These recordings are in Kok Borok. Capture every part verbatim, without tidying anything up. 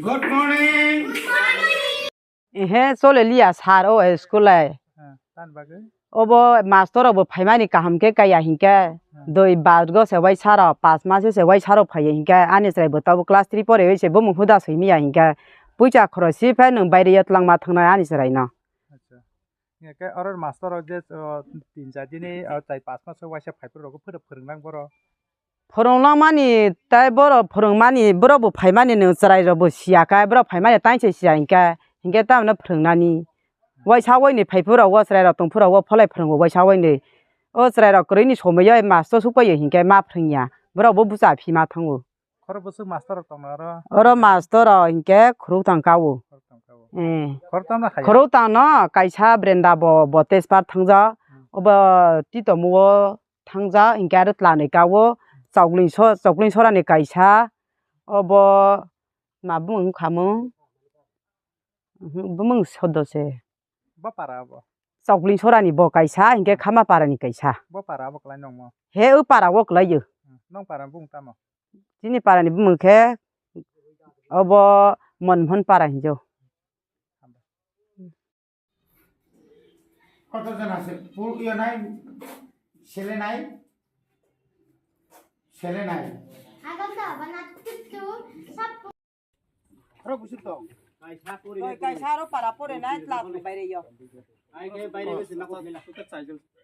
Good morning. Ehe, chole liya sir o school lai. Ah, tan bagwi? Obo master rok bo phaimani kaham khe kaya hinkhe. Ah. Doi badgo se waisa rok, pas mas se waisa rok phaiya hinkhe ani chwrai bo tabuk class three pore se bumung huda swimiya hinkhe. Puisa khorosi phai nwng baire ya twlangma thangnai ani chwrai no. Acha. Hinkhe oro master rok je, o, tin char dini, o, chai pas mas waisa phaiphuru rok phwrwng lang borok. Phwrwnglamani tei borok phwrwngmani, borok bo phaimani nwng chwrai rok bo siya khe, borok phaimani tei se siya hinkhe, hinkhe tamno phwrwngnani. Waisa waini phaiphuru rok o chwrai rok tongphuru rok o pholai phwrwngo waisa waini. O chwrai rok kwrwini somoi o master sukpaiyo hinkhe ma phwrwngya. Borok bo bwsa phi ma thango. Khoro bwswk master rok tongna oro? Oro master rok hinkhe khorok tang kao. Khorok tang kao. Eh. Khorok tang no hai. Khorok tang no kaisa brenda bo, bo test pass thangja. Hmm. Obo titomo o thangja, hinkhe aro tlanwi kao, chokling so-, chokling sorani kaisa, obo ma bumung wngkha mung? Mhm, bumung sodo se. Bo para abo? Chokling sorani bo kaisa, hinkhe Khama parani kaisa. Bo para abo kwlai nongmo? He, o para o kwlai yo. Hmm, nong para bumung tamo? Chini parani bumung khe obo Monmon para hinjo. Koto jona se pul iyo nai, sele nai, sele nai. Aro busuk tong. Toi kaisa aro para pore nai, tla tong baire yo. Ai ke baire gese na ko mela.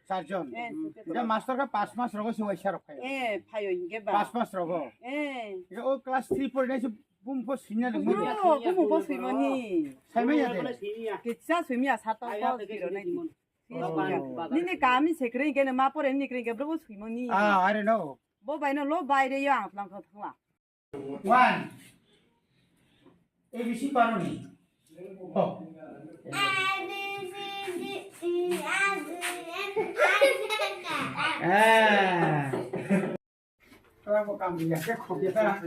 Charjon. Eh, suke. Ida master ka pas mas rogo se waisa rok khai. Eh, phayo hinge ba. Pas mas rogo. Eh. Ida o class three pore nai se bum pho sinya le. Bro, bum pho sui mani. Sai mai ya de. Kitsa sui mi asa to ko biro nai. Oh. Nini kami sekre hinge ma pore nini kre hinge bro sui mani. Ah, I don't know. Bo bai no lo baire yo ang tlang ko thangla. One. A B C paroni. Oh. A, B, C, D, E, F, G, H, I, J, K. Ah. Kala mo kam dia ke khobia ta.